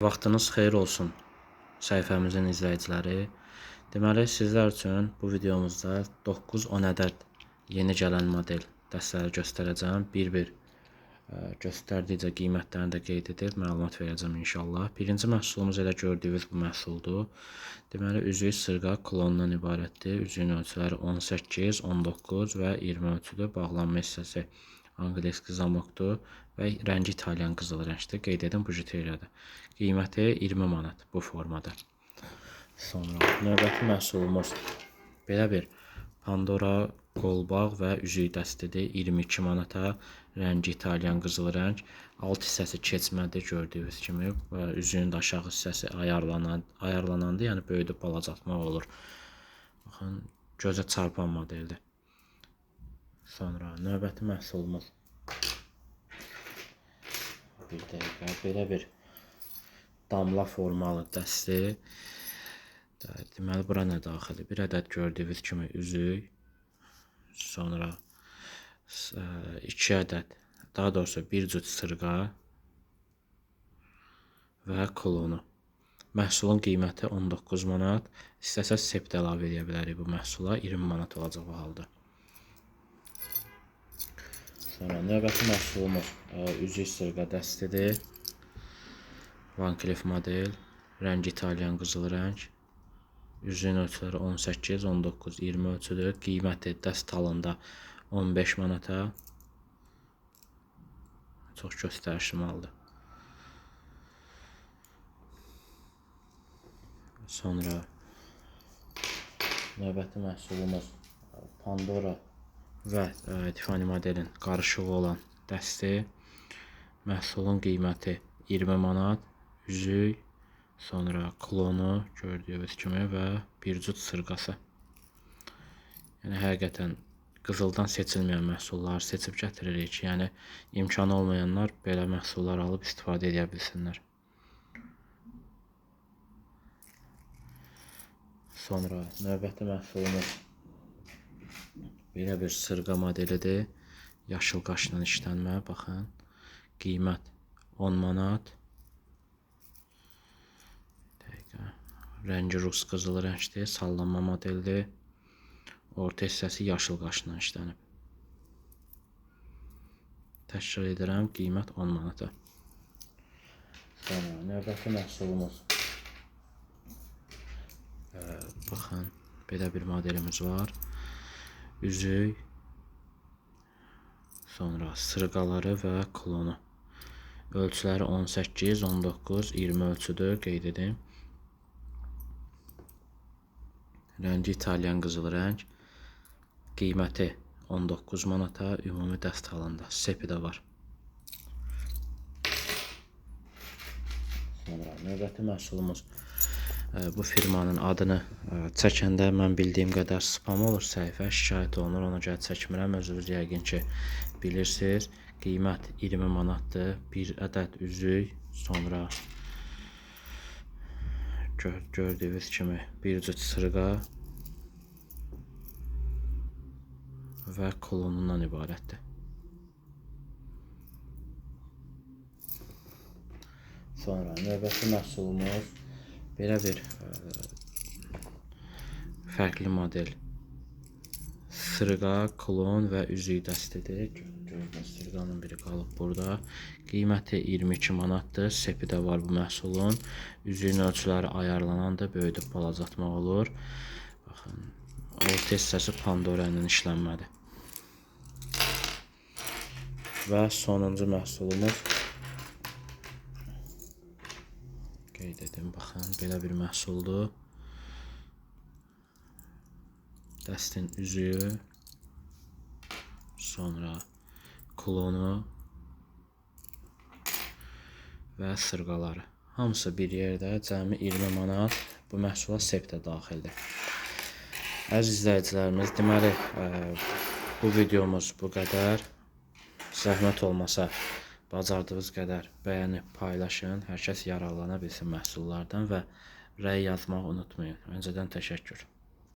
Vaxtınız xeyir olsun səhifəmizin izləyiciləri. Deməli, sizlər üçün bu videomuzda 9-10 ədəd yeni gələn model dəstələri göstərəcəm. Bir-bir göstərdikcə qiymətlərini də qeyd edib məlumat verəcəm inşallah. Birinci məhsulumuz elə gördüyünüz bu məhsuldur. Deməli, üzük sırğa klondan ibarətdir. Üzüyün ölçüləri 18, 19 və 20 ölçüdür. Bağlanma hissəsi angliski zamokdur və rəngi İtalyan qızılı rəngdir. Qeyd edim, bujuteriyadır. Qiyməti 20 manat bu formada. Sonra növbəti məhsulumuz belə bir Pandora qolbaq və üzük dəstidir. 22 manata, rəngi İtalyan qızılı rəng. Alt hissəsi keçmədir gördüyünüz kimi. Üzüyün də aşağı hissəsi ayarlanandır, yəni böyüdüb balacaltmaq olur. Baxın, gözə çarpan modeldir. Sonra növbəti məhsulumuz bir dəqiqə, belə bir damla formalı dəsti. Deməli, bura nə daxildir? Bir ədəd gördüyünüz kimi üzük, sonra iki ədəd, daha doğrusu bir cüt sırğa və klonu. Məhsulun qiyməti 19 manat. İstəsəz sep də əlavə edə bilərik bu məhsula. 20 manat olacaq o halda. Sonra növbəti məhsulumuz üzük sırğa dəstidir. Van Cleef model. Rəngi İtalyan qızılı rəng. Üzüyün ölçüləri 18, 19, 20 ölçüdür. Qiyməti dəst halında 15 manata. Çox göstərişli maldır. Sonra növbəti məhsulumuz Pandora və Tiffany modelin qarışığı olan dəsti. Məhsulun qiyməti 20 manat. Üzük, sonra klonu gördüyünüz kimi və bir cüt sırğası. Yəni həqiqətən qızıldan seçilməyən məhsulları seçib gətiririk ki, yəni imkanı olmayanlar belə məhsullar alıb istifadə edə bilsinlər. Sonra növbəti məhsulumuz belə bir sırğa modelidir. Yaşıl qaşla işlənmə, baxın. Qiymət 10 manat. Dəqiqə. Rəngi rus qızılı rəngdir, sallanma modeldir. Orta hissəsi yaşıl qaşla işlənib. Təkrar edirəm, qiymət 10 manata. Sonra növbəti məhsulumuz. Baxın, belə bir modelimiz var. Üzük, sonra sırğaları və klonu. Ölçüləri 18, 19, 20 ölçüdür, qeyd edim. Rəngi İtalyan qızılı rəng. Qiyməti 19 manata, ümumi dəst halında. Sepi də var. Sonra növbəti məhsulumuz. Bu firmanın adını çəkəndə mən bildiyim qədər spam olur səhifə, şikayət olunur, ona görə çəkmirəm. Özünüz yəqin ki bilirsiniz. Qiymət 20 manatdır. Bir ədəd üzük, sonra gördüyünüz kimi bir cüt sırğa və klonundan ibarətdir. Sonra növbəti məhsulumuz belə bir fərqli model. Sırğa, klon və üzük dəstidir. Gördüyünüz sırğanın biri qalıb burada. Qiyməti 22 manatdır. Sepi də var bu məhsulun. Üzüyün ölçüləri ayarlanandır. Böyüdüb balacatmaq olur. Baxın, orta hissəsi Pandora ilə işlənmədir. Və sonuncu məhsulumuz qeyd edim, baxın, belə bir məhsuldur. Dəstin üzüyü, sonra klonu və sırğaları. Hamısı bir yerdə, cəmi 20 manat. Bu məhsula sep də daxildir. Əziz izləyicilərimiz, deməli, bu videomuz bu qədər. Zəhmət olmasa bacardığınız qədər bəyənib paylaşın. Hər kəs yararlana bilsin məhsullardan və rəy yazmağı unutmayın. Öncədən təşəkkür.